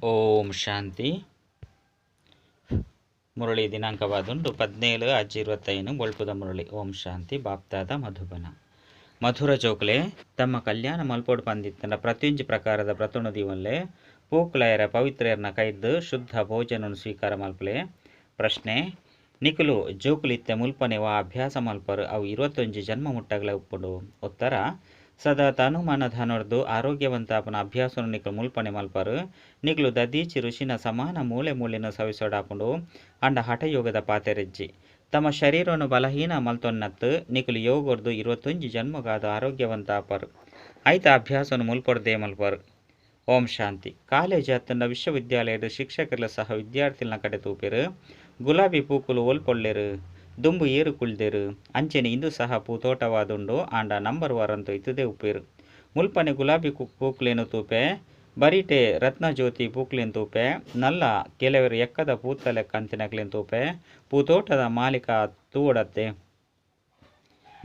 ಓಂ ಶಾಂತಿ. ಮುರಳಿ ದಿನಾಂಕವಾದುಂಡು 17/5/25 ಬೊಳ್ಪುದ ಮುರಳಿ. ಓಂ ಶಾಂತಿ. ಬಾಪ್ದಾದ ಮಧುಬನ. ಮಧುರ ಜೋಕ್ಲೆ ತಮ್ಮ ಕಲ್ಯಾಣ ಮಲ್ಪೋಡು ಪಂದಿತ್ತನ ಪ್ರತಿಯೊಂಜಿ ಪ್ರಕಾರದ ವ್ರತನು ದೀವನ್ಲೆ ಪೂಕ್ಲಾಯರ ಪವಿತ್ರೆಯರ್ನ ಕೈದ್ದು ಶುದ್ಧ ಭೋಜನವನ್ನು ಸ್ವೀಕಾರ ಮಲ್ಪಲೆ. ಪ್ರಶ್ನೆ: ನಿಕುಲು ಜೋಕುಲಿತ್ತೆ ಮುಲ್ಪನೆ ವಾ ಅಭ್ಯಾಸ ಮಲ್ಪರು ಅವು 21 ಜನ್ಮ ಮುಟ್ಟಗಲ ಉಪ್ಪುಂಡು? ಉತ್ತರ: ಸದಾ ತನು ಮನ ಧನೊರ್ದು ಆರೋಗ್ಯವಂತಾಪನ ಅಭ್ಯಾಸನು ನಿಕುಲು ಮುಲ್ಪನೆ ಮಲ್ಪರು. ನಿಕುಲು ದದೀಚಿ ಋಷಿನ ಸಮಾನ ಮೂಲೆ ಮೂಲೆನ ಸವಿಸೋಡಾಪುಂಡು. ಅಂಡ ಹಠಯೋಗದ ಪಾತೆರೆಜ್ಜಿ. ತಮ್ಮ ಶರೀರನು ಬಲಹೀನ ಮಲ್ತೊನ್ನತ್ತು ನಿಕುಲು ಯೋಗೊರ್ದು 21 ಜನ್ಮಗಾದ ಆರೋಗ್ಯವಂತಾಪರು. ಐತ ಅಭ್ಯಾಸನು ಮುಲ್ಪೊರ್ದೇ ಮಲ್ಪರು. ಓಂ ಶಾಂತಿ. ಕಾಲೇಜ್ ಅತ್ತಂಡ ವಿಶ್ವವಿದ್ಯಾಲಯದ ಶಿಕ್ಷಕರ ಸಹ ವಿದ್ಯಾರ್ಥಿಗಳನ್ನ ಕಡೆ ತೂಪೆರು. ಗುಲಾಬಿ ಪೂಕುಲು ಒಲ್ಪೊಳ್ಳೆರು, ದುಂಬು ಏರು ಕುಳ್ದೆರು. ಅಂಚೆನೆ ಇಂದು ಸಹ ಪೂತೋಟವಾದುಂಡು. ಆಂಡ ನಂಬರ್ ವಾರಂತು ಇತ್ತದೇ ಉಪ್ಪೇರು. ಮುಲ್ಪನೆ ಗುಲಾಬಿ ಪೂಕುಲೇನು ತೂಪೆ, ಬರಿಟೆ ರತ್ನಜ್ಯೋತಿ ಪೂಕ್ಲೇನು ತೂಪೆ, ನಲ್ಲ ಕೆಲವರು ಎಕ್ಕದ ಪೂತಲೆ ಕಂತಿನಕ್ಲೇನು ತೂಪೆ. ಪೂತೋಟದ ಮಾಲಿಕ ತೂವಡತ್ತೆ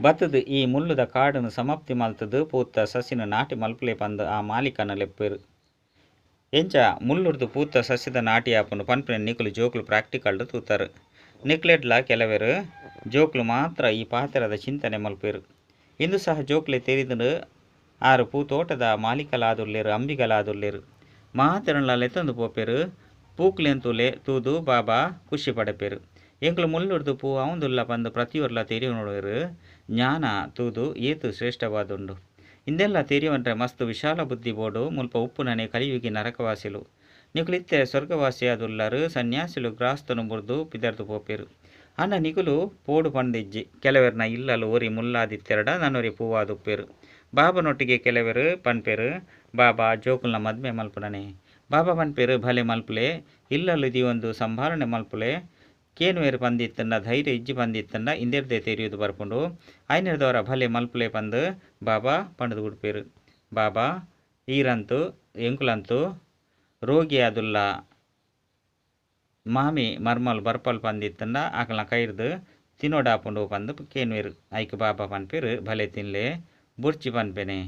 ಬತ್ತದು ಈ ಮುಳ್ಳುದ ಕಾಡನ್ನು ಸಮಾಪ್ತಿ ಮಲ್ತದು ಪೂತ ಸಸಿನ ನಾಟಿ ಮಲ್ಪಲೆ ಪಂದು ಆ ಮಾಲಿಕನ ಲೆಪ್ಪೇರು. ಎಂಚ ಮುಳ್ಳುರ್ದು ಪೂತ ಸಸ್ಯದ ನಾಟಿ ಆಪುಂಡು ಪನ್ಪಿನ ನಿಕುಲು ಜೋಕುಲು ಪ್ರಾಕ್ಟಿಕಲ್ ತೂತಾರು. ನಿಕ್ಲೆಡ್ಲ ಕೆಲವರು ಜೋಕುಲು ಮಾತ್ರ ಈ ಪಾತ್ರದ ಚಿಂತನೆ ಮಲ್ಪೇರು. ಇಂದು ಸಹ ಜೋಕ್ಲೆ ತೆರಿದು ಆರು ಪೂತೋಟದ ಮಾಲಿಕಲಾದುಲ್ಲೇರು, ಅಂಬಿಗಲಾದುಲ್ಲೇರು. ಮಾತೆರನ್ಲ ಲೆತ್ತೊಂದು ಪೋಪೇರು. ಪೂಕ್ಲೆಂತುಲೆ ತೂದು ಬಾಬಾ ಖುಷಿ ಪಡೆಪೇರು. ಎಂಕ್ಲು ಮುಳ್ಳುರ್ದು ಪೂ ಅವಂದುಲ್ಲ ಪಂದು ಪ್ರತಿಯೊರ್ಲ ತೆರಿಯೊನುವೆರು. ಜ್ಞಾನ ತೂದು ಏತು ಶ್ರೇಷ್ಠವಾದುಂಡು. ಇಂದೆಲ್ಲ ತೆರಿಯೊನ್ರೆ ಮಸ್ತ್ ವಿಶಾಲ ಬುದ್ಧಿ ಬೋಡು. ಮುಲ್ಪ ಉಪ್ಪುನನೆ ಕಲಿಯುಗಿ ನರಕವಾಸಿಲು. ನಿಕುಲಿತ್ತೆ ಸ್ವರ್ಗವಾಸಿಯಾದುಲ್ಲರು. ಸನ್ಯಾಸಿಲು ಗ್ರಾಸ್ತನು ಬುರ್ದು ಪಿದರ್ದು ಪೋಪೇರು. ಅನ್ನ ನಿಕುಲು ಪೋಡು ಪಂದಿಜ್ಜಿ. ಕೆಲವರ್ನ ಇಲ್ಲಲು ಒರಿ ಮುಲ್ಲಾದಿತ್ತೆರಡ ನನ್ನೊರಿ ಪೂವಾದುಪ್ಪೇರು. ಬಾಬನೊಟ್ಟಿಗೆ ಕೆಲವರು ಪನ್ಪೇರು, ಬಾಬಾ ಜೋಕುಲ್ನ ಮದ್ಮೆ ಮಲ್ಪುನನೆ. ಬಾಬಾ ಪನ್ಪೇರು, ಭಲೆ ಮಲ್ಪುಲೆ, ಇಲ್ಲಲು ಇದೀವೊಂದು ಸಂಭಾಳನೆ ಮಲ್ಪುಲೆ. ಕೇನುವೇರು ಪಂದಿತ್ತಂಡ ಧೈರ್ಯ ಇಜ್ಜಿ ಪಂದಿತ್ತಂಡ ಇಂದೆರ್ದೆ ತೆರಿಯುದು ಬರ್ಪುಂಡು. ಐನೆರ್ದವರ ಭಲೆ ಮಲ್ಪುಲೆ ಪಂದು ಬಾಬಾ ಪಂಡದು ಉಡ್ಪೇರು. ಬಾಬಾ ಈರಂತು ಎಂಕುಲಂತು ರೋಗಿಯಾದುಲ್ಲ ಮಾಮಿ ಮರ್ಮಲ್ ಬರ್ಪಲ್ ಪಂದಿತ್ತಂಡ ಆಕಲ್ನ ಕೈರ್ದು ತಿನ್ನೋಡಾಪುಂಡು ಪಂದು ಕೇನುವೇರು. ಐಕ್ ಬಾಬಾ ಪನ್ಪೇರು, ಭಲೆ ತಿನ್ಲೆ ಬುರ್ಚಿ ಪನ್ಪೇನೆ.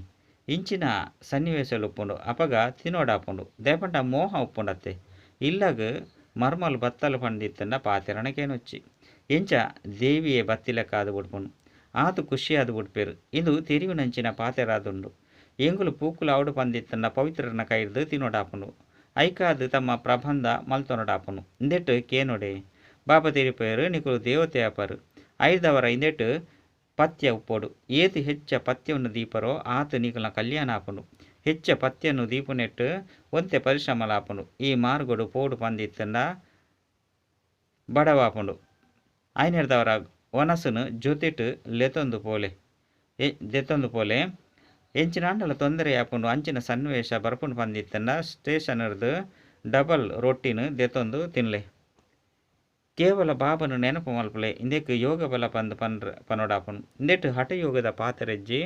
ಇಂಚಿನ ಸನ್ನಿವೇಶಲು ಉಪ್ಪುಂಡು. ಅಪಗ ತಿನ್ನೋಡಾಪುಂಡು. ದೇಪಂಡ ಮೋಹ ಉಪ್ಪುಂಡತ್ತೆ. ಇಲ್ಲಗ ಮರ್ಮಲ್ ಬತ್ತಲು ಪಂದಿತ್ತಂಡ ಪಾತೆರಣ ಕೇನೊಚ್ಚಿ. ಎಂಚ ದೇವಿಯೇ ಬತ್ತಿಲೆಕ್ಕಾದು ಬುಡ್ಪುಂಡು. ಆತು ಖುಷಿಯಾದು ಬುಡ್ಪೇರು. ಇದು ತೆರಿವಿನಂಚಿನ ಪಾತೆರಾದುಂಡು. ಎಂಗುಲು ಪೂಕುಲು ಆವಡು ಪಂದಿತ್ತಂಡ ಪವಿತ್ರನ ಕೈರ್ದು ತಿನ್ನೋಡಾಪುಂಡು. ಐಕಾದು ತಮ್ಮ ಪ್ರಬಂಧ ಮಲ್ತೊನಡಾಪುಂಡು. ಇಂದೆಟ್ಟು ಕೇನೊಡೆ. ಬಾಬಾ ತೆರಿಪೇರು, ನಿಕುಲು ದೇವತೆ ಆಪರು. ಐದವರ ಇಂದೆಟ್ಟು ಪಥ್ಯ ಉಪ್ಪೋಡು. ಏತು ಹೆಚ್ಚ ಪಥ್ಯವನ್ನು ದೀಪರೋ ಆತು ನಿಕುಲ್ನ ಕಲ್ಯಾಣ ಆಪುಂಡು. ಹೆಚ್ಚ ಪಥ್ಯನು ದೀಪುನೆಟ್ಟು ಒಂತೆ ಪರಿಶ್ರಮಲಾಪುಂಡು. ಈ ಮಾರ್ಗೊಡು ಪೋಡು ಪಂದಿತ್ತಂಡ ಬಡವಾಪುಂಡು. ಐನೆರ್ದವರ ವನಸುನು ಜೊತೆಟು ಲೆತೊಂದು ಪೋಲೆ ದೆತ್ತೊಂದು ಪೋಲೆ. ಎಂಚಿನಾಂಡಲ ತೊಂದರೆ ಆಪುಂಡು. ಅಂಚಿನ ಸನ್ನಿವೇಶ ಬರ್ಪುಂಡು ಪಂದಿತ್ತಂಡ ಸ್ಟೇಷನ್ರ್ದು ಡಬಲ್ ರೊಟ್ಟಿನ ದೆತ್ತೊಂದು ತಿನ್ಲೆ. ಕೇವಲ ಬಾಬನು ನೆನಪು ಮಲ್ಪಲೆ. ಇಂದೆಕ್ ಯೋಗ ಬಲ ಪಂದು ಪನ್ರ ಪನೋಡಾಪುಂಡು. ಇಂದೆಟ್ಟು ಹಠಯೋಗದ ಪಾತೆರೆಜ್ಜಿ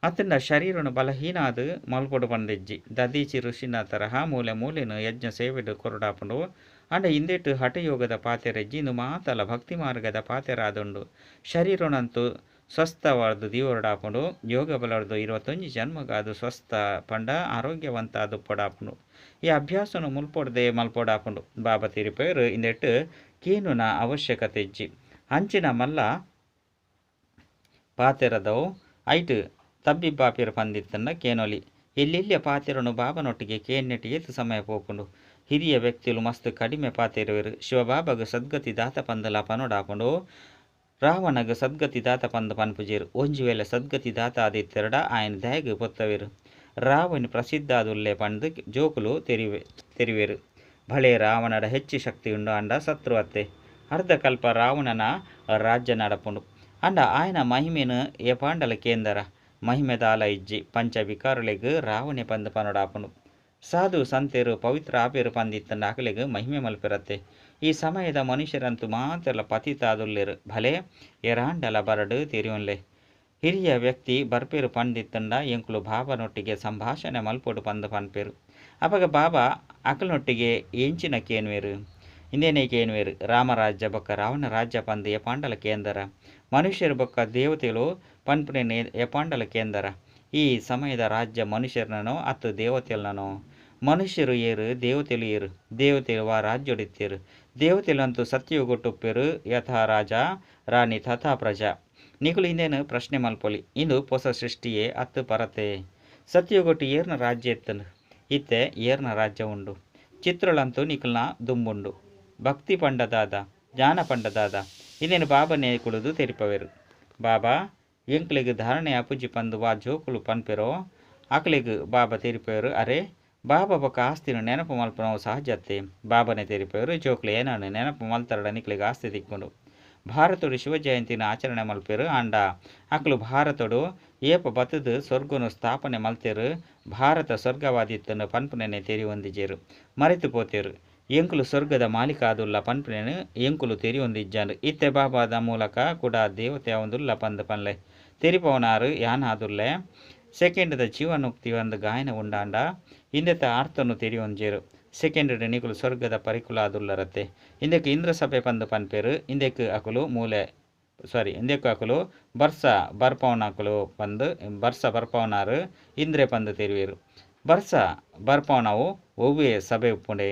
ಅತ್ತಂಡ ಶರೀರನು ಬಲಹೀನ ಆದ್ ಮಲ್ಪೊಡು ಪಂದೆಜ್ಜಿ. ದದೀಚಿ ಋಷಿನ ತರಹ ಮೂಲೆ ಮೂಲೆನು ಯಜ್ಞ ಸೇವೆಡು ಕೊರಡಾಪುಂಡು. ಅಂಡ ಇಂದೆಟ್ಟು ಹಠಯೋಗದ ಪಾತೆರೆಜ್ಜಿ. ಇಂದು ಮಾತಲ ಭಕ್ತಿ ಮಾರ್ಗದ ಪಾತೆರಾದುಂಡು. ಶರೀರನಂತೂ ಸ್ವಸ್ಥವಾರ್ದು ದೀವರಡಾಪುಂಡು. ಯೋಗ ಬಲರ್ದು 21 ಜನ್ಮಗಾದು ಸ್ವಸ್ಥ ಪಂಡ ಆರೋಗ್ಯವಂತ ದುಪ್ಪಡಾಪುಂಡು. ಈ ಅಭ್ಯಾಸನು ಮುಲ್ಪೊಡ್ದೆ ಮಲ್ಪೊಡಾಪುಂಡು. ಬಾಬಾ ತಿರುಪೇರು ಇಂದೆಟ್ಟು ಕೀನುನ ಅವಶ್ಯಕತೆ ಇಜ್ಜಿ. ಅಂಚಿನ ಮಲ್ಲ ಪಾತೆರದವು ಐಟ್ ತಬ್ಬಿಬ್ಬಾಪಿರು ಪಂದಿತ್ತಂಡ ಕೇನೊಲಿ. ಎಲ್ಲೆಲ್ಲಿಯ ಪಾತೆರನು ಬಾಬನೊಟ್ಟಿಗೆ ಕೇನ್ನೆಟ್ಟು ಏತು ಸಮಯ ಪೋಪುಂಡು. ಹಿರಿಯ ವ್ಯಕ್ತಿಲು ಮಸ್ತ್ ಕಡಿಮೆ ಪಾತೆರುವೆರು. ಶಿವಬಾಬಾಗ ಸದ್ಗತಿ ದಾತ ಪಂದಲ ಪನೊಡಾಪುಂಡು. ರಾವಣಗ ಸದ್ಗತಿ ದಾತ ಪಂದು ಪನ್ಪುಜೇರು. ಒಂಜಿ ವೇಳೆ ಸದ್ಗತಿ ದಾತ ಆದಿತ್ತೆರಡ ಆಯನ ದಾಯಗ್ ಪೊತ್ತವೇರು. ರಾವಣ ಪ್ರಸಿದ್ಧ ಆದುಲ್ಲೆ ಪಂದು ಜೋಕುಲು ತೆರಿವೆರು. ಭಳೆ ರಾವಣಡ ಹೆಚ್ಚು ಶಕ್ತಿ ಉಂಡು ಅಂಡ ಸತ್ರು ಅತ್ತೆ. ಅರ್ಧಕಲ್ಪ ರಾವಣನ ರಾಜ್ಯ ನಡಪುಂಡು. ಅಂಡ ಆಯನ ಮಹಿಮೆನು ಏಪಾಂಡಲ ಕೇಂದರ ಮಹಿಮೆದಾಲ ಇಜ್ಜಿ. ಪಂಚ ವಿಕಾರುಲೆಗ್ ರಾವಣೆ ಪಂದು ಪನೊಡಾಪುಂಡು. ಸಾಧು ಸಂತೇರು ಪವಿತ್ರ ಆಪೇರು ಪಂದಿತ್ತಂಡ ಅಕಲೆಗ್ ಮಹಿಮೆ ಮಲ್ಪೆರತ್ತೆ. ಈ ಸಮಯದ ಮನುಷ್ಯರಂತೂ ಮಾತೆಲ್ಲ ಪತಿತಾದುಲ್ಲೇರು. ಭಲೆ ಎರಾಂಡಲ ಬರಡು ತೆರಿಯೊನ್ಲೆ. ಹಿರಿಯ ವ್ಯಕ್ತಿ ಬರ್ಪೇರು ಪಂದಿತ್ತಂಡ ಎಂಕುಲು ಬಾಬನೊಟ್ಟಿಗೆ ಸಂಭಾಷಣೆ ಮಲ್ಪೊಡು ಪಂದು ಪನ್ಪೇರು. ಅಪಗ ಬಾಬಾ ಅಕಲ್ನೊಟ್ಟಿಗೆ ಎಂಚಿನ ಕೇನ್ವೇರು. ಇಂದೇನೆ ಕೇನ್ವೇರು. ರಾಮರಾಜ್ಯ ಬೊಕ್ಕ ರಾವಣ ರಾಜ್ಯ ಪಂದು ಎಪಾಂಡಲ ಕೇಂದರ. ಮನುಷ್ಯರು ಬೊಕ್ಕ ದೇವತೆಗಳು ಪನ್ಪುನೆ ಎಪಾಂಡಲ ಕೇಂದರ. ಈ ಸಮಯದ ರಾಜ್ಯ ಮನುಷ್ಯರನೋ ಅತ್ತು ದೇವತೆಗಳನೋ? ಮನುಷ್ಯರು ಏರು ದೇವತೆಲು ಏರು. ದೇವತೆಲು ವಾ ರಾಜ್ಯೊಡಿತ್ತೇರು. ದೇವತೆಲಂತೂ ಸತ್ಯಯುಗೊಟ್ಟುಪ್ಪೇರು. ಯಥಾ ರಾಜ ರಾಣಿ ತಥಾ ಪ್ರಜಾ. ನಿಕುಲು ಇಂದೇನು ಪ್ರಶ್ನೆ ಮಲ್ಪೊಲಿ. ಇಂದು ಪೊಸ ಸೃಷ್ಟಿಯೇ ಅತ್ತು ಪರತೆ. ಸತ್ಯಯುಗೊಟ್ಟು ಏರ್ನ ರಾಜ್ಯ ಇತ್ತಂಡು, ಇತ್ತೆ ಏರ್ನ ರಾಜ್ಯ ಉಂಡು. ಚಿತ್ರಳಂತೂ ನಿಕಲ್ನ ದುಂಬುಂಡು. ಭಕ್ತಿ ಪಂಡದಾದ ಜ್ಞಾನ ಪಂಡದಾದ ಇಂದೇನು ಬಾಬನೇ ಕುಳಿದು ತೆರಿಪವೇರು. ಬಾಬಾ ಎಂಕ್ಲೆಗ್ ಧಾರಣೆ ಅಪುಜಿ ಪಂದು ವಾ ಜೋಕುಲು ಪನ್ಪೆರೋ ಅಕ್ಲೆಗ್ ಬಾಬಾ ತೆರಿಪವೇರು. ಅರೆ ಬಾಬಾ ಬೊಕ್ಕ ಆಸ್ತಿನ ನೆನಪು ಮಲ್ಪನವು ಸಹಜತೆ. ಬಾಬನೇ ತೆರಿಪವೇರು ಜೋಕುಲು ಏನನ್ನು ನೆನಪು ಮಲ್ತರಡ ನಿಕ್ಲೆಗ್ ಆಸ್ತಿ ತಿಕ್ಕೊಂಡು. ಭಾರತೋಡು ಶಿವ ಜಯಂತಿನ ಆಚರಣೆ ಮಲ್ಪೇರು. ಆಂಡ ಅಕ್ಲು ಭಾರತೋಡು ಏಪ ಬತ್ತದು ಸ್ವರ್ಗನು ಸ್ಥಾಪನೆ ಮಲ್ತೇರು. ಭಾರತ ಸ್ವರ್ಗವಾದಿತ್ತನ್ನು ಪನ್ಪುನೇನೆ ತೆರಿಯೊಂದಿಜೇರು, ಮರೆತು ಪೋತೇರು. ಎಂಕುಲು ಸ್ವರ್ಗದ ಮಾಲೀಕ ಆದುಲ್ಲ ಪನ್ಪುನೇನು ಎಂಕುಲು ತೆರಿಯೊಂದಿಜ್ಜಾಂಡ್. ಇತ್ತೆ ಬಾಬಾದ ಮೂಲಕ ಕೂಡ ದೇವತೆ ಅವಂದುಲ್ಲ ಪಂದ್ ಪನ್ಲೆ ತೆರಿಪವನಾರು ಯಾನಾದುಲ್ಲೆ. ಸೆಕೆಂಡ್ದ ಜೀವನೋಕ್ತಿ ಒಂದು ಗಾಯನ ಉಂಡಾಂಡ ಇಂದೆತ ಆರ್ತನು ತೆರಿಯೊಂಜೇರು. ಸೆಕೆಂಡ್ ನಿಕುಲು ಸ್ವರ್ಗದ ಪರಿಕುಲ ಆದುಲ್ಲರತ್ತೆ. ಇಂದಕ್ಕೆ ಇಂದ್ರಸಭೆ ಪಂದ್ ಪನ್ಪೇರು. ಇಂದಕ್ಕೆ ಅಕುಲು ಮೂಲೆ ಸಾರಿ ಇಂದಕ್ಕೆ ಅಕುಲು ಬರ್ಸ ಬರ್ಪವನಕುಲು ಪಂದ್ ಬರ್ಸ ಬರ್ಪವನಾರು ಇಂದ್ರೆ ಪಂದ್ ತೆರಿವೇರು. ಬರ್ಸ ಬರ್ಪವನವು ಒವ್ವೇ ಸಭೆ ಉಪ್ಪುಂಡೆ.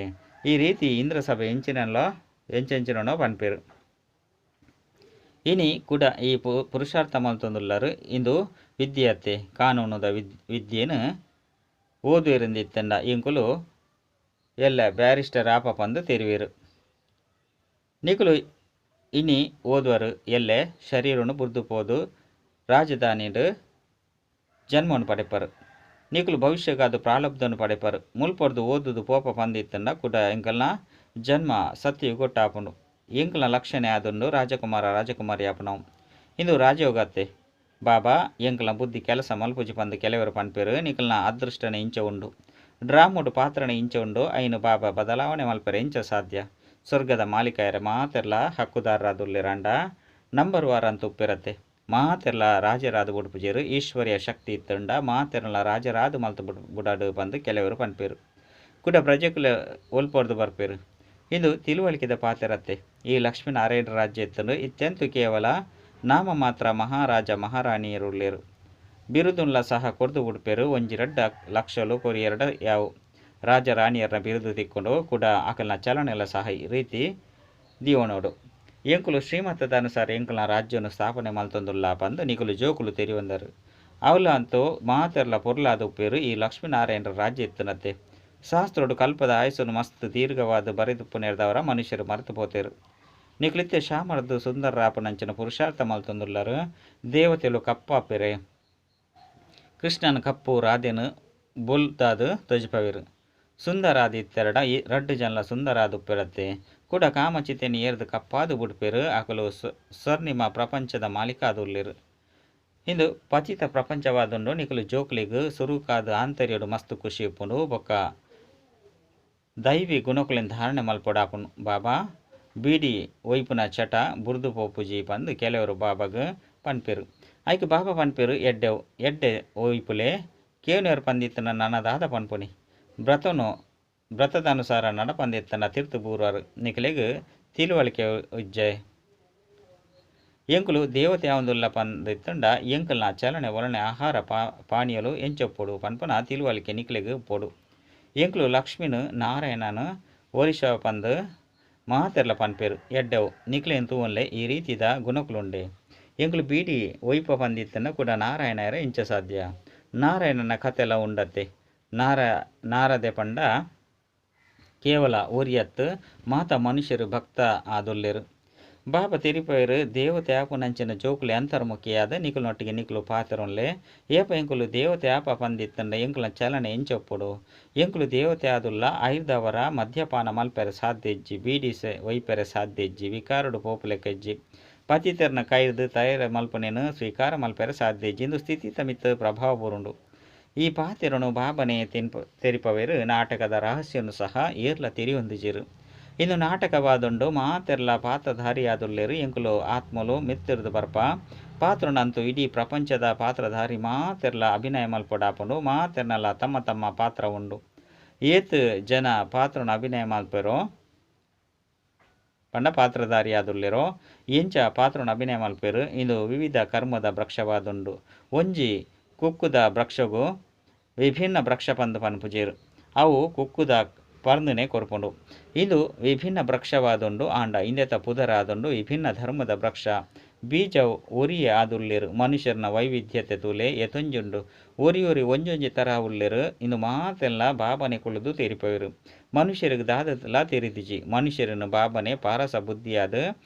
ಈ ರೀತಿ ಇಂದ್ರಸಭೆ ಎಂಚಿನಲ್ಲೋ ಎಂಚೆಂಚಿನೋ ಪನ್ಪೇರು. ಇನಿ ಕೂಡ ಈ ಪುರುಷಾರ್ಥ ಮಲ್ತೊಂದುಲ್ಲರು. ಇಂದು ವಿದ್ಯಾರ್ಥಿ ಕಾನೂನುದ ವಿದ್ಯೆನು ಓದುವೆರಿಂದಿತ್ತಂಡ ಇಂಕುಲು ಎಲ್ಲ ಬ್ಯಾರಿಸ್ಟರ್ ಆಪ ಪಂದು ತೆರಿವೇರು. ನಿಕುಲು ಇನಿ ಓದುವರು ಎಲ್ಲೆ ಶರೀರನು ಬುರ್ದು ಪೋದು ರಾಜಧಾನಿಡು ಜನ್ಮವನ್ನು ಪಡೆಪರು. ನಿಕುಲು ಭವಿಷ್ಯಕ್ಕಾದ ಪ್ರಾರಬ್ಧವನ್ನು ಪಡೆಪರು. ಮುಲ್ಪೊರ್ದು ಓದುದು ಪೋಪ ಪಂದಿತ್ತಂಡ ಕೂಡ ಎಂಕಲ್ನ ಜನ್ಮ ಸತ್ಯಯುಗೊಟ್ಟಾಪುಂಡು. ಎಂಕಲ್ನ ಲಕ್ಷಣೆ ಆದುಂಡು ರಾಜಕುಮಾರ ರಾಜಕುಮಾರಿ ಆಪುನವು. ಇಂದು ರಾಜಯೋಗತ್ತೆ. ಬಾಬಾ ಎಂಕಲ್ನ ಬುದ್ಧಿ ಕೆಲಸ ಮಲ್ಪುಜಿ ಪಂದು ಕೆಲವರು ಪನ್ಪೇರು. ನಿಕಲ್ನ ಅದೃಷ್ಟನೆ ಇಂಚ ಉಂಡು, ಡ್ರಾಮುಡು ಪಾತ್ರನೆ ಇಂಚ ಉಂಡು. ಐನು ಬಾಬಾ ಬದಲಾವಣೆ ಮಲ್ಪೆರೆ ಇಂಚ ಸಾಧ್ಯ. ಸ್ವರ್ಗದ ಮಾಲೀಕರ ಮಾತೆರ್ಲ ಹಕ್ಕುದಾರರಾದುಲ್ಲೆರಾಂಡ ನಂಬರ್ ವಾರ ಅಂತ ಉಪ್ಪಿರತ್ತೆ. ಮಾತೆರ್ಲ ರಾಜರಾದ ಬುಡ್ಪುಜೇರು. ಈಶ್ವರ್ಯ ಶಕ್ತಿ ಇತ್ತಂಡ ಮಾತೆರ್ಲ ರಾಜರಾದ ಮಲ್ತು ಬುಡಾಡು ಪಂದು ಕೆಲವರು ಪನ್ಪೇರು. ಕುಡ ಪ್ರಜೆಕುಲ ಒಲ್ಪೊರ್ದು ಬರ್ಪೇರು. ಇದು ತಿಳುವಳಿಕೆದ ಪಾತೆರತ್ತೆ. ಈ ಲಕ್ಷ್ಮೀನಾರಾಯಣ ರಾಜ್ಯ ಇತ್ತಂಡು ಇತ್ಯಂತು ಕೇವಲ ನಾಮ ಮಾತ್ರ ಮಹಾರಾಜ ಮಹಾರಾಣಿಯರುಳ್ಳೇರು. ಬಿರುದುನ್ಲ ಸಹ ಕೊರ್ದು ಉಡ್ಪೇರು. ಒಂಜಿ ರಡ್ಡ ಲಕ್ಷಲು ಕೊರಿ ಎರಡ ಯಾವು ರಾಜ ರಾಣಿಯರನ್ನ ಬಿರುದು ತಿಕ್ಕೊಂಡು ಕೂಡ ಅಕಲ್ನ ಚಲನೆಲ್ಲ ಸಹ ಈ ರೀತಿ ದಿವಣೋಡು. ಎಂಕುಲು ಶ್ರೀಮತದ ಅನುಸಾರ ಎಂಕುಲ್ನ ರಾಜ್ಯವನ್ನು ಸ್ಥಾಪನೆ ಮಲ್ತೊಂದುಲ್ಲ ಪಂದು ನಿಕುಲು ಜೋಕುಲು ತೆರಿಯೊಂದರು. ಅವಲ ಅಂತೂ ಮಾತೆರ್ಲ ಪೊರ್ಲಾದ ಉಪ್ಪೇರು. ಈ ಲಕ್ಷ್ಮೀನಾರಾಯಣರ ರಾಜ್ಯ ಇತ್ತನತ್ತೆ. ಶಾಸ್ತ್ರೋಡು ಕಲ್ಪದ ಆಯಸ್ಸನ್ನು ಮಸ್ತ್ ದೀರ್ಘವಾದ ಬರೆದುಪ್ಪು ನೇರ್ದವರ ಮನುಷ್ಯರು ಮರೆತು ಪೋತೇರು. ನಿಕುಲಿತ್ತೆ ಶಾಮರದ್ದು ಸುಂದರರಾಪನಂಚಿನ ಪುರುಷಾರ್ಥ ಮಲ್ತೊಂದುಲ್ಲರು. ದೇವತೆಲು ಕಪ್ಪಾಪೆರೆ. ಕೃಷ್ಣನ ಕಪ್ಪು ರಾಧೆನು ಬೊಲ್ದಾದು ತೊಜಪವೇರು. ಸುಂದರಾದಿ ಇತ್ತೆರಡ ಈ ರಡ್ಡು ಜನಲ ಸುಂದರಾದ ಉಪ್ಪಿರತ್ತೆ. ಕೂಡ ಕಾಮಚಿತೆಯನ್ನು ಏರ್ದು ಕಪ್ಪಾದು ಬುಡ್ಪೇರು. ಅಕಲು ಸ್ವರ್ಣಿಮ ಪ್ರಪಂಚದ ಮಾಲೀಕಾದುಲ್ಲೇರು. ಇಂದು ಪತಿತ ಪ್ರಪಂಚವಾದುಂಡು. ನಿಕುಲು ಜೋಕ್ಲಿಗ್ ಸುರುಕಾದ ಆಂತರ್ಯಡು ಮಸ್ತ್ ಖುಷಿ ಉಪ್ಪುಂಡು. ಬೊಕ್ಕ ದೈವಿ ಗುಣಕುಲೆನ್ ಧಾರಣೆ ಮಲ್ಪೊಡಾಪುಂಡು. ಬಾಬಾ ಬೀಡಿ ಒಯ್ಪುನ ಚಟ ಬುರ್ದು ಪೋಪುಜಿ ಪಂದು ಕೆಲವರು ಬಾಬಾಗ್ ಪನ್ಪೇರು. ಐಕ್ ಬಾಬಾ ಪನ್ಪೇರು ಎಡ್ಡೆ ಎಡ್ಡೆ ಒಯ್ಪುಲೆ ಕೇನುವರು ಪಂದಿತ್ತನ ನನದಾದ ಪನ್ಪುನಿ. ವ್ರತನು ವ್ರತದ ಅನುಸಾರ ನಡಪಂದಿತ್ತನ ತೀರ್ಥ ಬೂರ್ವರು. ನಿಕಲೆಗ್ ತಿಳುವಳಿಕೆ ಉಜ್ಜೆ. ಎಂಕುಲು ದೇವತೆ ಯಾವಂದುಲ್ಲ ಪಂದಿತ್ತಂಡ ಎಂಕಲ್ನ ಚಲನೆ ವಲನೆ ಆಹಾರ ಪಾನೀಯಲು ಎಂಚೊಪ್ಪೊಡು ಪನ್ಪುನ ತಿಳುವಳಿಕೆ ನಿಕಲೆಗ್ ಪೊಡು. ಎಂಕುಲು ಲಕ್ಷ್ಮೀನು ನಾರಾಯಣನು ಒರಿಷ ಪಂದು ಮಾತೆರ್ಲ ಪನ್ಪೇರು. ಎಡ್ಡೆವು ನಿಕ್ಲೇನ್ ತೂವನ್ಲೆ ಈ ರೀತಿದ ಗುಣಕುಲುಂಡೆ. ಎಂಕುಲು ಬೀಡಿ ಒಯ್ಪ ಪಂದಿತ್ತನ ಕೂಡ ನಾರಾಯಣರ ಇಂಚ ಸಾಧ್ಯ. ನಾರಾಯಣನ ಕಥೆಲ ಉಂಡತ್ತೆ. ನಾರದೆ ಪಂಡ ಕೇವಲ ಒರಿಯತ್ತು ಮಾತ ಮನುಷ್ಯರು ಭಕ್ತ ಆದುಲ್ಲೇರು. ಬಾಬಾ ತೆರಿಪೇರು ದೇವತೆ ಆಪುನಂಚಿನ ಜೋಕುಲೆ ಅಂತರ್ಮುಖಿಯಾದ ನಿಕುಲೊಟ್ಟಿಗೆ ನಿಕುಲು ಪಾತೆರೊನ್ಲೆ. ಏಪ ಎಂಕುಲು ದೇವತೆ ಆಪ ಪಂದಿತ್ತಂಡ ಎಂಕುಲ ಚಲನೆ ಎಂಚೊಪ್ಪೊಡು. ಎಂಕುಲು ದೇವತೆ ಆದುಲ್ಲ ಐರ್ದವರ ಮದ್ಯಪಾನ ಮಲ್ಪೆರೆ ಸಾಧ್ಯ ಇಜ್ಜಿ, ಬೀಡಿ ಒಯ್ಪೆರೆ ಸಾಧ್ಯ ಇಜ್ಜಿ, ವಿಕಾರಡು ಪೋಪುಲೆಕ ಇಜ್ಜಿ, ಪತಿತೆರ್ನ ಕೈರ್ದು ತಯಾರ ಮಲ್ಪನೇನು ಸ್ವೀಕಾರ ಮಲ್ಪೆರೆ ಸಾಧ್ಯ ಇಜ್ಜಿ. ಇಂದು ಸ್ಥಿತಿ ತಮಿತ್ ಪ್ರಭಾವ ಬೂರುಂಡು. ಈ ಪಾತೆರನು ಬಾಬನೆ ತೆರಿಪವೇರು. ನಾಟಕದ ರಹಸ್ಯನು ಸಹ ಏರ್ಲ ತೆರಿಯೊಂದಿಜೇರು. ಇಂದು ನಾಟಕವಾದುಂಡು. ಮಾತೆರ್ಲ ಪಾತ್ರಧಾರಿಯಾದುಲ್ಲೇರು. ಎಂಕುಲು ಆತ್ಮಲು ಮಿತ್ತಿರ್ದು ಬರ್ಪ ಪಾತ್ರನಂತೂ ಇಡೀ ಪ್ರಪಂಚದ ಪಾತ್ರಧಾರಿ ಮಾತೆರ್ಲ ಅಭಿನಯ ಮಲ್ಪೊಡಾಪುಂಡು. ಮಾತೆರ್ನಲ ತಮ್ಮ ತಮ್ಮ ಪಾತ್ರ ಉಂಡು. ಏತ್ ಜನ ಪಾತ್ರನ ಅಭಿನಯ ಮಲ್ಪೆರೋ ಪಂಡ ಪಾತ್ರಧಾರಿಯಾದುಲ್ಲೇರೋ ಎಂಚ ಪಾತ್ರನ ಅಭಿನಯ ಮಲ್ಪೆರು. ಇಂದು ವಿವಿಧ ಕರ್ಮದ ವೃಕ್ಷವಾದುಂಡು. ಒಂಜಿ ಕುಕ್ಕುದ ವೃಕ್ಷಗು ವಿಭಿನ್ನ ವೃಕ್ಷ ಪಂದು ಪನ್ಪುಜೇರು. ಅವು ಕುಕ್ಕುದ ಪರ್ಂದನೆ ಕೊರ್ಪುಂಡು. ಇದು ವಿಭಿನ್ನ ವೃಕ್ಷವಾದುಂಡು ಆಂಡ ಇಂದೆತ ಪುದರಾದುಂಡು ವಿಭಿನ್ನ ಧರ್ಮದ ವೃಕ್ಷ. ಬೀಜ ಒರಿಯೆ ಆದುಲ್ಲೆರ್. ಮನುಷ್ಯರ್ನ ವೈವಿಧ್ಯತೆ ತೂಲೆ ಏತೊಂಜುಂಡು. ಒರಿ ಒರಿ ಒಂಜೊಂಜಿ ತರ ಉಲ್ಲೆರ್. ಇಂದು ಮಾತೆಲ್ಲ ಬಾಬನೆ ಕುಲ್ಲುದು ತೆರಿಪವೆರ್. ಮನುಷ್ಯರಿಗೆ ದಾದಲ ತೆರಿದಿಜಿ. ಮನುಷ್ಯರನ್ನು ಬಾಬನೆ ಪಾರಸ ಬುದ್ಧಿಯಾದ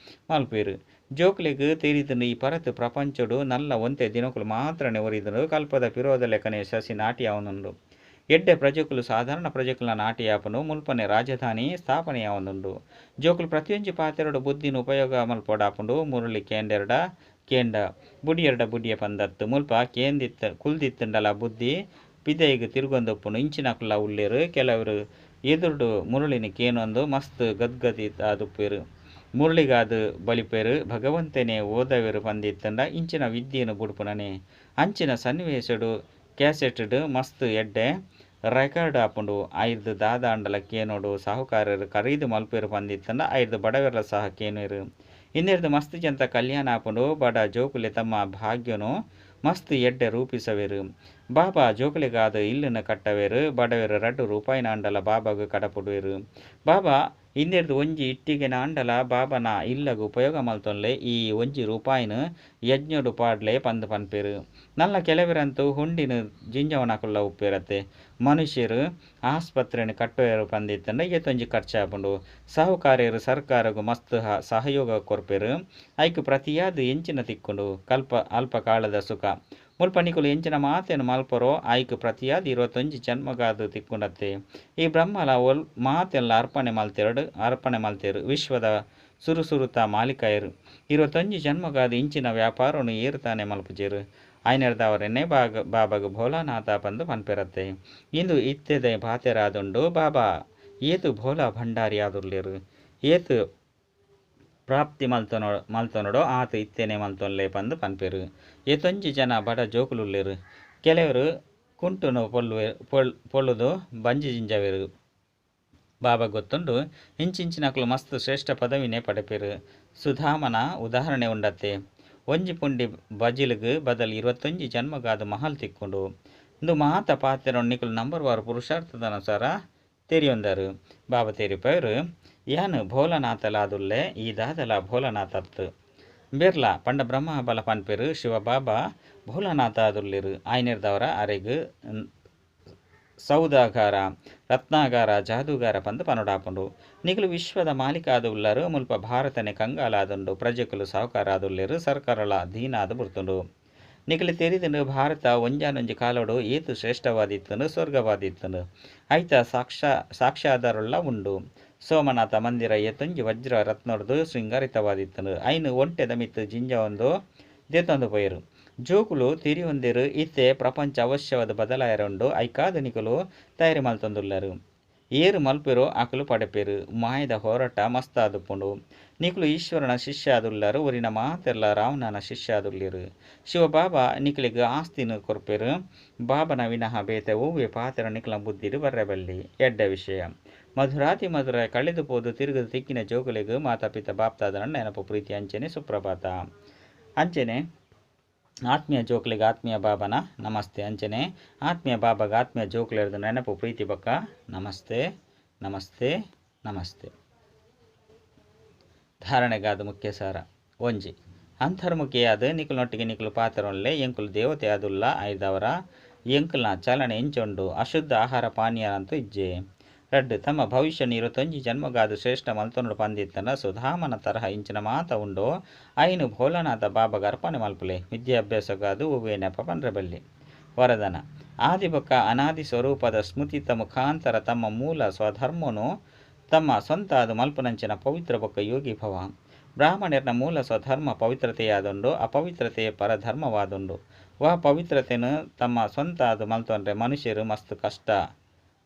ಮಲ್ಪೆರ್. ಜೋಕ್ಲೆಗ್ ತೆರಿದುಂಡು ಈ ಪರತ್ ಪ್ರಪಂಚಡು ನಲ್ಲ ಒಂತೆ ದಿನಕುಲು ಮಾತ್ರನೇ ಒರಿದುಂಡು. ಕಲ್ಪದ ಪಿರೋದ ಲೆಕ್ಕನೆ ಸಸಿ ನಾಟಿ ಆವೊಂದುಂಡು. ಎಡ್ಡೆ ಪ್ರಜೆಕುಲು ಸಾಧಾರಣ ಪ್ರಜೆಕುಲ ನಾಟಿ ಆಪುಂಡು. ಮುಲ್ಪನೆ ರಾಜಧಾನಿ ಸ್ಥಾಪನೆ ಆವೊಂದುಂಡು. ಜೋಕುಲು ಪ್ರತಿಯೊಂಜಿ ಪಾತೆರಡು ಬುದ್ಧಿನ ಉಪಯೋಗ ಮಲ್ಪೊಡಾಪುಂಡು. ಮುರಳಿ ಕೇಂಡೆರಡ ಕೇಂಡ ಬುಡಿಯೆರಡ ಬುಡಿಯ ಪಂದತ್ತು ಮುಲ್ಪ ಕೇಂದಿತ್ತ ಕುಲ್ದಿತ್ತುಂಡಲ ಬುದ್ಧಿ ಪಿದೈಗ್ ತಿರುಗೊಂದುಪ್ಪುಂಡು. ಇಂಚಿನಕುಲ ಉಲ್ಲೆರ್. ಕೆಲವರು ಎದುರುಡು ಮುರಳಿನ ಕೇನೊಂದು ಮಸ್ತ್ ಗದ್ಗದಿ ಆದುಪ್ಪೆರ್. ಮುರಳಿಗಾದ್ ಬಲಿಪೆರ್. ಭಗವಂತನೇ ಓದವೆರ್ ಪಂದಿತ್ತಂಡ ಇಂಚಿನ ವಿದ್ಯೆನು ಬುಡ್ಪುನನೆ. ಅಂಚಿನ ಸನ್ನಿವೇಶಡು ಕ್ಯಾಸೆಟ್ಡ್ ಮಸ್ತ್ ಎಡ್ಡೆ ರೆಕಾರ್ಡ್ ಆಪುಂಡು. ಐರ್ದ್ ದಾದಾಂಡಲ ಕೇನೋಡು. ಸಾಹುಕಾರರು ಖರೀದಿ ಮಲ್ಪೆರ್ ಪಂದಿತ್ತಂಡ ಐರ್ದ್ ಬಡವೆರ್ಲ ಸಹ ಕೇನುವೆರ್. ಇಂದೆರ್ದ್ ಮಸ್ತ್ ಜನತ ಕಲ್ಯಾಣ ಆಪುಂಡು. ಬಡ ಜೋಕುಲೆ ತಮ್ಮ ಭಾಗ್ಯನು ಮಸ್ತ್ ಎಡ್ಡೆ ರೂಪಿಸವೆರ್. ಬಾಬಾ ಜೋಕುಲೆಗಾದ್ ಇಲ್ಲನ್ನು ಕಟ್ಟವೆರ್. ಬಡವೆರ್ 2 ರೂಪಾಯಿನಾಂಡಲ ಬಾಬಾಗ್ ಕಡಪುಡುವೆರ್. ಬಾಬಾ ಇಂದೆರ್ದ್ ಒಂಜಿ ಇಟ್ಟಿಗೆನಾಂಡಲ ಬಾಬನ ಇಲ್ಲಗ್ ಉಪಯೋಗ ಮಲ್ತೊನ್ಲೆ. ಈ ಒಂಜಿ ರೂಪಾಯಿನ ಯಜ್ಞಡು ಪಾಡ್ಲೆ ಪಂದ್ ಪನ್ಪೆರ್. ನಲ್ಲ ಕೆಲವರಂತೂ ಹುಂಡಿನ ಜಿಂಜವನಕುಲ್ಲ ಉಪ್ಪೇರತ್ತೆ. ಮನುಷ್ಯರು ಆಸ್ಪತ್ರೆನ್ ಕಟ್ಟುವೆರ್ ಪಂದಿತ್ತಂಡ ಏತೊಂಜಿ ಖರ್ಚಾಪುಂಡು. ಸಾಹುಕಾರ್ಯರು ಸರ್ಕಾರಗ್ ಮಸ್ತ್ ಸಹಯೋಗ ಕೊರ್ಪೆರ್. ಐಕ್ ಪ್ರತಿಯಾದ ಎಂಚಿನ ತಿಕ್ಕುಂಡು? ಕಲ್ಪ ಅಲ್ಪ ಕಾಲದ ಸುಖ. ಮುಲ್ಪ ನಿಕುಲು ಎಂಚಿನ ಮಾತೆನ್ ಮಲ್ಪರೋ ಐಕ್ ಪ್ರತಿಯಾದ 21 ಜನ್ಮಗಾದ್ ತಿಕ್ಕುಂಡತ್ತೆ. ಈ ಬ್ರಹ್ಮಲ ಒಲ್ ಮಾತೆಲ್ಲ ಅರ್ಪಣೆ ಮಲ್ತೆರಡು ಅರ್ಪಣೆ ಮಲ್ತೆರ್. ವಿಶ್ವದ ಸುರು ಸುರುತ ಮಾಲೀಕಯೆರ್. 21 ಜನ್ಮಗಾದ್ ಇಂಚಿನ ವ್ಯಾಪಾರನು ಏರು ತಾನೆ ಮಲ್ಪುಜೆರ್. ಆಯ್ನೆರ್ದಾವರನೆ ಬಾಬಾಗ್ ಭೋಲಾನಾಥ ಪಂದ್ ಪನ್ಪೆರತ್ತೆ. ಇಂದು ಇತ್ತೆದ ಪಾತೆರಾದುಂಡು. ಬಾಬಾ ಏತು ಭೋಲಾ ಭಂಡಾರಿ ಆದುಲ್ಲೆರ್. ಏತು ಪ್ರಾಪ್ತಿ ಮಲ್ತೊನೋ ಮಲ್ತೊನೊಡೋ ಆತ್ ಇತ್ತೆನೆ ಮಲ್ತೊನ್ಲೆ ಪಂದ್ ಪನ್ಪೆರ್. ಏತೊಂಜಿ ಜನ ಬಡ ಜೋಕುಲುಲ್ಲೆರ್. ಕೆಲವರು ಕುಂಟುನು ಪೊಲ್ಲುವೆ ಪೊಲ್ಲುದು ಬಂಜಿ ಜಿಂಜವೆರ್. ಬಾಬಾ ಗೊತ್ತುಂಡು ಇಂಚಿಂಚಿನಕುಲು ಮಸ್ತ್ ಶ್ರೇಷ್ಠ ಪದವಿನೇ ಪಡೆಪೆರ್. ಸುಧಾಮನ ಉದಾಹರಣೆ ಉಂಡತ್ತೆ. ಒಂಜಿ ಪುಂಡಿ ಬಜಿಲ್ಗ್ ಬದಲ್ 21 ಜನ್ಮಗಾದ ಮಹಲ್ ತಿಕ್ಕುಂಡು. ಇಂದು ಮಾತ ಪಾತೆರೊನು ನಿಕುಲು ನಂಬರ್ ವಾರ್ ಪುರುಷಾರ್ಥದ ಅನುಸಾರ ತೆರಿಯೊಂದರು. ಬಾಬಾ ತೆರಿಪೆರ್. ಯಾನ್ ಭೋಲನಾಥಲಾದುಲ್ಲೆ. ಈ ದಾದಲ ಭೋಲನಾಥತ್. ಬೆರ್ಲ ಪಂಡ ಬ್ರಹ್ಮ ಬಲ ಪನ್ಪೆರ್. ಶಿವ ಬಾಬಾ ಭೋಲನಾಥ ಆದುಲ್ಲೆರ್. ಆಯ್ನೆರ್ದವರ ಅರೆಗ್ ಸೌದಾಗಾರ ರತ್ನಾಗಾರ ಜಾದೂಗಾರ ಪಂದ್ ಪನೊಡಾಪುಂಡು. ನಿಕುಲು ವಿಶ್ವದ ಮಾಲೀಕ ಆದುಲ್ಲರು. ಮುಲ್ಪ ಭಾರತನೇ ಕಂಗಾಲಾದುಂಡು. ಪ್ರಜೆಕುಲು ಸಾಹುಕಾರ ಆದುಲ್ಲೆರ್. ಸರ್ಕಾರಲ ಅಧೀನ ಆದ್ ಬುಡ್ತುಂಡು. ನಿಕುಲು ತೆರಿದುಂಡು ಭಾರತ ಒಂಜಾನೊಂಜಿ ಕಾಲೋಡು ಏತು ಶ್ರೇಷ್ಠವಾದಿತ್ತುಂಡು, ಸ್ವರ್ಗವಾದಿತ್ತುಂಡು. ಐತ ಸಾಕ್ಷ್ಯಾಧಾರಲ್ಲ ಉಂಡು. ಸೋಮನಾಥ ಮಂದಿರ ಏತೊಂಜಿ ವಜ್ರ ರತ್ನೊಡ್ದು ಶೃಂಗಾರಿತವಾದಿತ್ತುಂಡು. ಐನು ಒಂಟೆದ ಮಿತ್ತ್ ಜಿಂಜ ಒಂದು ದೇತೊಂದು ಪೋಯೆರ್. ಜೋಕುಲು ತೆರಿಯೊಂದೆರ್ ಇತ್ತೆ ಪ್ರಪಂಚ ಅವಶ್ಯವಾದ ಬದಲಾಯರ ಉಂಡು. ಐಕಾದ ನಿಕುಲು ತಯಾರಿ ಮಲ್ತೊಂದುಲ್ಲರು. ಏರು ಮಲ್ಪೆರೋ ಅಕುಲು ಪಡೆಪೆರ್. ಮಾಯದ ಹೋರಾಟ ಮಸ್ತ್ ಆದುಪ್ಪುಂಡು. ನಿಕುಲು ಈಶ್ವರನ ಶಿಷ್ಯ ಆದುಲ್ಲರು. ಒರಿನ ಮಾತೆಲ್ಲ ರಾವಣನ ಶಿಷ್ಯ ಆದುಲ್ಲೆರ್. ಶಿವ ಬಾಬಾ ನಿಕುಲೆಗ್ ಆಸ್ತಿನ ಕೊರ್ಪೆರ್. ಬಾಬನ ವಿನಃ ಬೇತೆ ಒವ್ವೆ ಪಾತ್ರ ನಿಕುಲ ಬುದ್ಧಿಡ್ ಬರ್ರೆ ಬಲ್ಲಿ. ಎಡ್ಡೆ ವಿಷಯ. ಮಧುರಾತಿ ಮಧುರ ಕಳೆದು ಪೋದು ತಿರುಗದು ತಿಕ್ಕಿನ ಜೋಕುಲೆಗ್ ಮಾತಾ ಪಿತ ಬಾಪ್ತಾದನ ನೆನಪು ಪ್ರೀತಿ ಅಂಚೆನೆ ಸುಪ್ರಭಾತ. ಅಂಚೆನೆ ಆತ್ಮೀಯ ಜೋಕುಲೆಗ್ ಆತ್ಮೀಯ ಬಾಬನ ನಮಸ್ತೆ. ಅಂಚೆನೆ ಆತ್ಮೀಯ ಬಾಬಾಗ ಆತ್ಮೀಯ ಜೋಕುಲೆರ್ದು ನೆನಪು ಪ್ರೀತಿ ಬೊಕ್ಕ ನಮಸ್ತೆ ನಮಸ್ತೆ ನಮಸ್ತೆ. ಧಾರಣೆಗಾದ ಮುಖ್ಯ ಸಾರ. ಒಂಜಿ ಅಂತರ್ಮುಖಿಯಾದ ನಿಕುಲೊಟ್ಟಿಗೆ ನಿಕುಲು ಪಾತ್ರೊನ್ಲೆ. ಎಂಕುಲು ದೇವತೆ ಆದುಲ್ಲ. ಐದವರ ಎಂಕುಲ್ನ ಚಲನೆ ಎಂಚುಂಡು. ಅಶುದ್ಧ ಆಹಾರ ಪಾನೀಯ ಅಂತೂ ಇಜ್ಜೆ. ರಡ್ಡು ತಮ್ಮ ಭವಿಷ್ಯ 21 ಜನ್ಮಗಾದ ಶ್ರೇಷ್ಠ ಮಲ್ತೊನಡು ಪಂದಿತ್ತನ ಸುಧಾಮನ ತರಹ ಇಂಚಿನ ಮಾತ ಉಂಡು. ಐನು ಭೋಲನಾಥ ಬಾಬಾಗ ಅರ್ಪಣೆ ಮಲ್ಪುಲೆ. ವಿದ್ಯಾಭ್ಯಾಸಗಾದು ಒವ್ವೇ ನೆಪ ಪನ್ರೆ ಬಲ್ಲಿ. ವರದಾನ ಆದಿ ಬೊಕ್ಕ ಅನಾದಿ ಸ್ವರೂಪದ ಸ್ಮೃತಿತ ಮುಖಾಂತರ ತಮ್ಮ ಮೂಲ ಸ್ವಧರ್ಮನು ತಮ್ಮ ಸ್ವಂತ ಅದು ಮಲ್ಪುನಂಚಿನ ಪವಿತ್ರ ಬೊಕ್ಕ ಯೋಗಿ ಭವ. ಬ್ರಾಹ್ಮಣರ್ನ ಮೂಲ ಸ್ವಧರ್ಮ ಪವಿತ್ರತೆಯಾದುಂಡು. ಅಪವಿತ್ರತೆ ಪರಧರ್ಮವಾದುಂಡು. ವಾ ಪವಿತ್ರತೆನು ತಮ್ಮ ಸ್ವಂತ ಅದು ಮಲ್ತೊನ್ರೆ ಮನುಷ್ಯರು ಮಸ್ತ್ ಕಷ್ಟ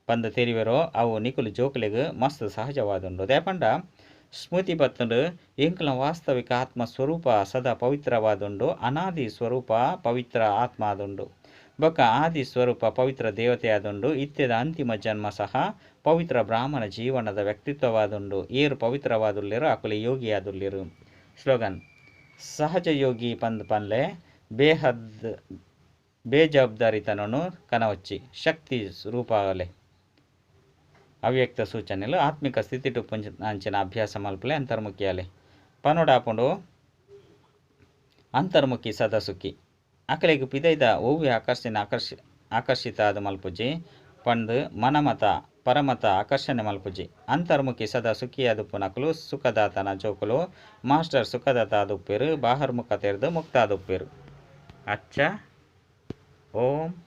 ಪಂದ್ ತೆರಿವೆರೋ ಅವು ನಿಕುಲು ಜೋಕುಲೆಗ್ ಮಸ್ತ್ ಸಹಜವಾದುಂಡು. ದಾಯೆಪಂಡ ಸ್ಮೃತಿ ಬತ್ತುಂಡು. ಎಂಕುಲ ವಾಸ್ತವಿಕ ಆತ್ಮ ಸ್ವರೂಪ ಸದಾ ಪವಿತ್ರವಾದುಂಡು. ಅನಾದಿ ಸ್ವರೂಪ ಪವಿತ್ರ ಆತ್ಮ ಆದುಂಡು. ಬೊಕ್ಕ ಆದಿ ಸ್ವರೂಪ ಪವಿತ್ರ ದೇವತೆ ಆದುಂಡು. ಇತ್ಯದ ಅಂತಿಮ ಜನ್ಮ ಸಹ ಪವಿತ್ರ ಬ್ರಾಹ್ಮಣ ಜೀವನದ ವ್ಯಕ್ತಿತ್ವವಾದುಂಡು. ಏರು ಪವಿತ್ರವಾದುಲ್ಲೆರು ಅಕುಲು ಯೋಗಿ ಆದುಲ್ಲೆರು. ಸ್ಲೋಗನ್ ಸಹಜ ಯೋಗಿ ಪಂದ್ ಪನ್ಲೆ ಬೇಹದ್ ಬೇಜವಾಬ್ದಾರಿತನನು ಕನವಚ್ಚಿ ಶಕ್ತಿ ರೂಪಾಗಲೆ. ಅವ್ಯಕ್ತ ಸೂಚನೆಲು ಆತ್ಮಿಕ ಸ್ಥಿತಿ ಅಂಚಿನ ಅಭ್ಯಾಸ ಮಲ್ಪಲೆ ಅಂತರ್ಮುಖಿಯಾಲೆ ಪನೋಡಾಪುಂಡು. ಅಂತರ್ಮುಖಿ ಸದಾ ಸುಖಿ ಅಕಲೆಗ್ ಪಿದೈದ ಒವ್ವೆ ಆಕರ್ಷಣೆ ಆಕರ್ಷಿತ ಆದ್ ಮಲ್ಪುಜಿ ಪಂದ್ ಮನಮತ ಪರಮತ ಆಕರ್ಷಣೆ ಮಲ್ಪುಜಿ. ಅಂತರ್ಮುಖಿ ಸದಾ ಸುಖಿಯಾದುಪ್ಪುನಕುಲು ಸುಖದಾತನ ಜೋಕುಲು ಮಾಸ್ಟರ್ ಸುಖದಾತ ಆದುಪ್ಪೆರು ಬಾಹರ್ಮುಖತೆರ್ದು ಮುಕ್ತ ಆದುಪ್ಪೆರು. ಅಚ್ಚ, ಓಂ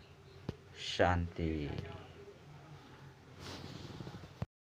ಶಾಂತಿ.